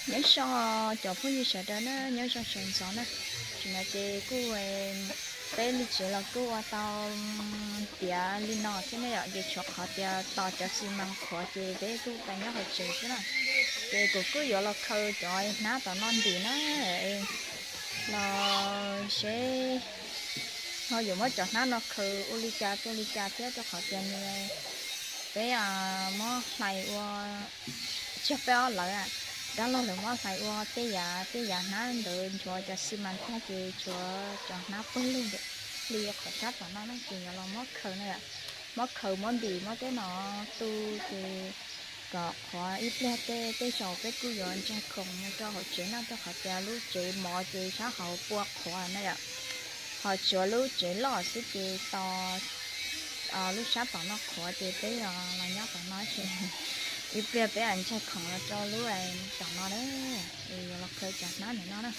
Nyob zoo cov phooj ywg sawv daws na, nyob zoo sawv ntxov na. Tam sim no ces kuj peb li tsev los kuj ua tau tiav li no xwb ne yom, ces tshuav qhov tias tos cov xi mas qhuav ces peb kuj pais nyob hauv tsev xwb na. Ces kuv kuj yuav los khaws cov hnab tom no ntim na, los seb ho yuav muab cov hnab no khaws ua li cas ua li cas thiab, rau qhov tias nws peb muab hlais ua, tsis yog peb ob lawv, dab laug lawv muab hlais ua tej yav tej yav hnab ntawd nchuav cov xi mas tag ces tshuav cov hnab pawg lug ntawm li qhov sab tom no na, ces yuav los muab khaws na yom, muab khaws muab ntim muab tej no tu ces kom qhuav ib pliag tej tej zaum peb kuj yuav ntsaig khoom mus rau hauv tsev no, rau qhov tias lub tsev mov ces sab hauv pua qhuav na yom. Ho tshuav lub tsev loj xwb ces tos lub sab tom no qhuav ces peb los nyob tom no ces ib pliag peb ntsaig khoom los rau lub tom no na, es yuav los khaws cov hnab ntawm no na.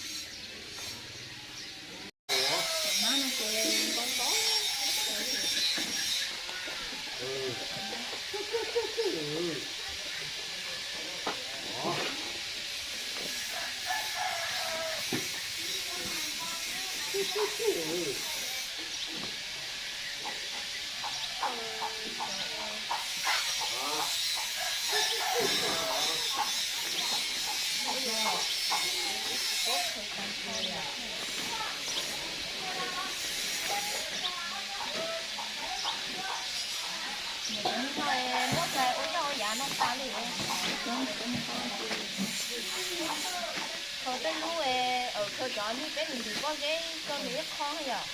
Muab hlais ua yog ua yav no tas li. Khaws tej lub, khaws cov nyuj peb ntim pob zeb rau nws ib qho yom.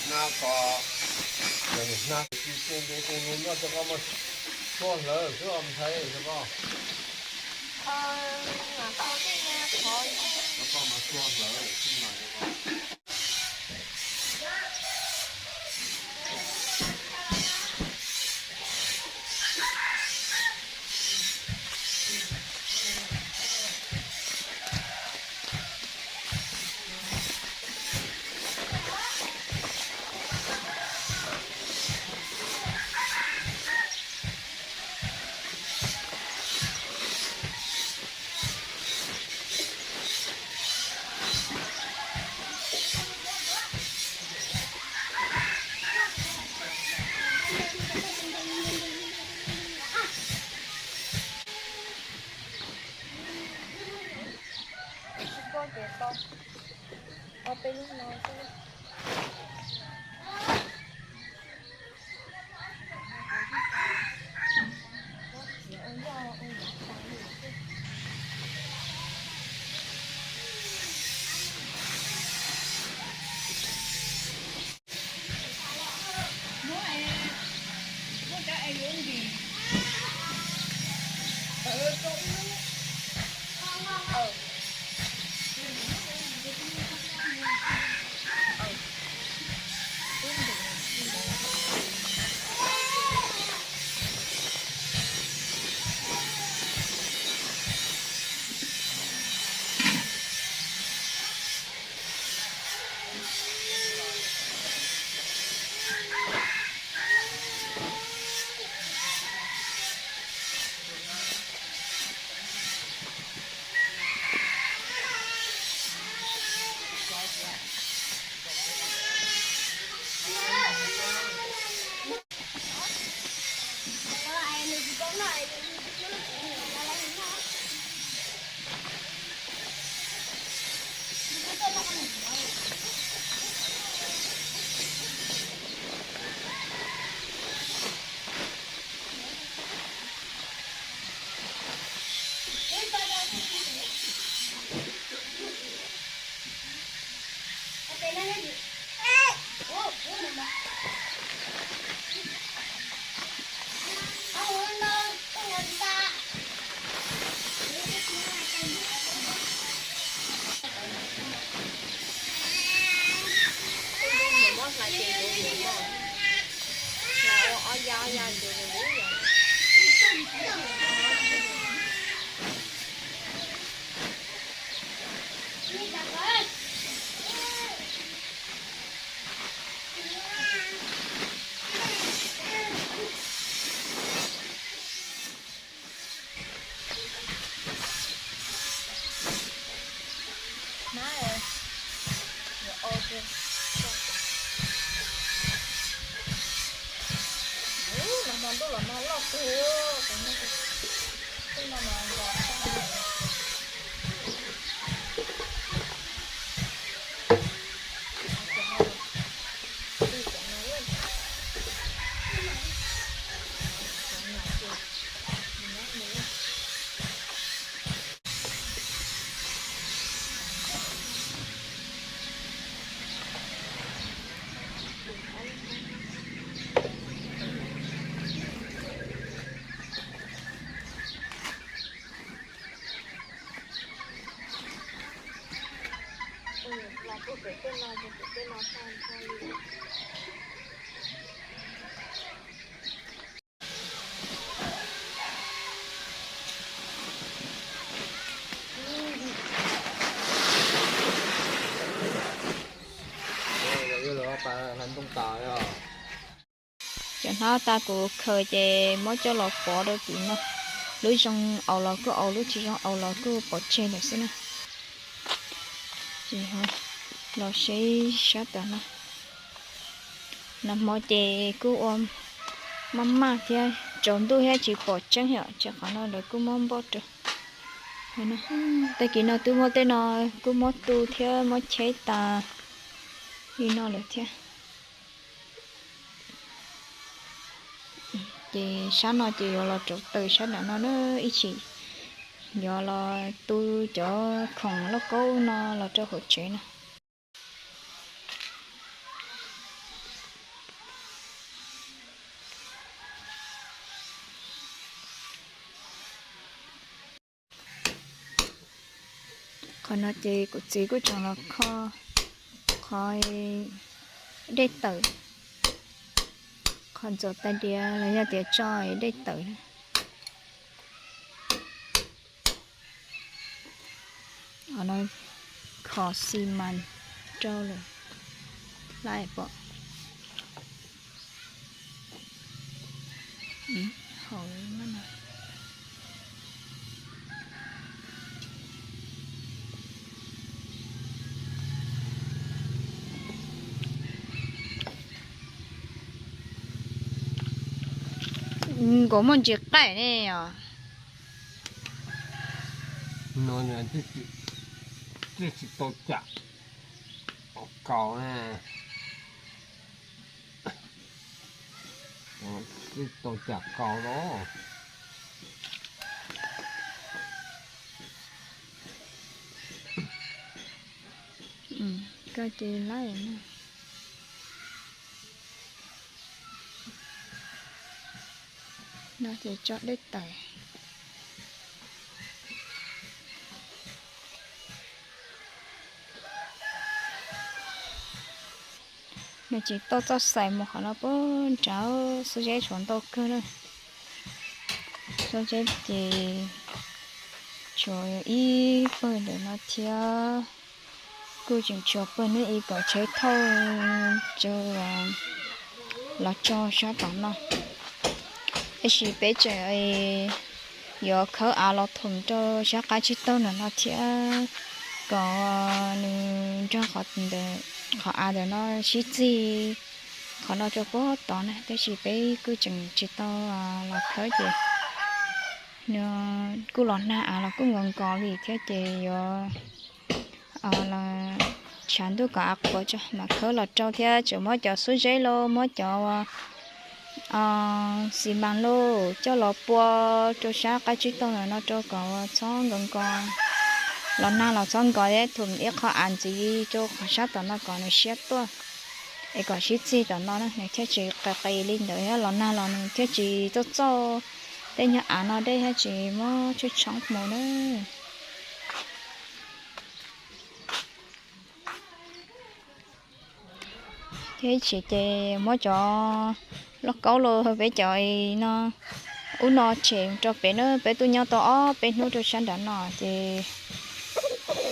Hnab ko, hnab tsis tu ntev tus nus nyob rau koj mas txhua hlawv xwb os ntxhais rau koj. Rau koj mas txhua hlawv xwb mas rau koj. Tsis koj ces tau ob peb lub no xwb. Muab, muab cov es yuav ntim tawv rau ib lub. Cov hnab tas kuv khaws ces muab coj los pov rau tim no. Lub zoo aus los kuj aus, lub tsis zoo aus los kuj pov tseg lawm xwb na. Ces los seb sab tom no. Nag hmo ces kuj ua maj maj thiab, tsaus ntuj thiab tsis pom tseeb yom, ces qhov no lawv kuj muab npoj rau. Tag kis no twb muab tej no kuj muab tu thiab muab cheb tas li no lawm thiab. Ces sab no ces yuav los rauv taws sab nram no na, ib chim yuav los tu cov khoom lauj kaub no los rau hauv tsev no. Qhov no ces kuv txiv kuj tseem los kho qhov dej tawm, qhov ntxuav tais diav los yog tias tso dej tawm. Qhov no kho xi mas rau lawm, laj pom. Nkaus muaj ntsis qaij ne os. Tsis tau cam kaus ne. Tsis tau cam kaus los. Koj ces laib. No ces tso dej tawm. Nws tsis tau txoj xais mus qhov no puag nrad, xuab zeb tshuav ntau kawg na. Xuab zeb ces tshuav ib pawg ntawm no thiab. Kuj tseem tshuav pawg nub i kom tsheb thauj los tso sab tom no. Tab sis peb tseem yuav khawb av los thoom rau sab qab tsib taug ntawm no thiab, kom nws nrog qhov av ntawm no sib txig qhov no rau puag tod na. Tab sis peb kuj tseem tsis tau los khawb ces nws kuj los nag av los kuj nkaus nkaus li thiab ces yuav tshav ntuj kom av qhuav tso mam khawb los rau thiab. Tseem muab cov xuab zeb los muab cov xi mas los coj los pua rau sab qab tsib taug ntawm no rau kom txhob nkaus nkaus, los nag los txhob nkaus thiab, thoom ib qho av ntxiv rau qhov sab tom no kom nws siab tuaj, es kom sib txig tom no na, nws thiaj tsis qis qis li ntawd thiab, los nag los nws thiaj tsis txauj txauj tej nyuag av no dej thiab tsis muab tshwj tshoob mus na. Thiab ib chim ces muab cov lauj kaub los peb cov no ub no tshem rau pem na, peb twb nyob tau ob peb hnub rau sab nram no ces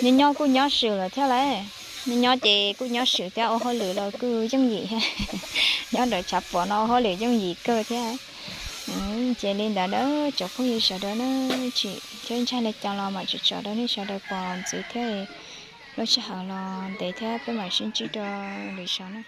nyob nyob kuj nyob swm lawm thiab lauj. Nyob nyob ces kuj nyob swm thiab, ua hauj lwm los kuj yooj yim thiab. Nyob ntawm tshav puam no ua hauj lwm yooj yim kawg thiab. Ces li ntawd na tsoom phooj ywg sawv daws na, tsis thiab ntshai li cas los mam tsom rau nej sawv daws pom ntxiv thiab. Lub sij hawm los ntev thiab, peb mam sib ntsib rau lwm zaus na.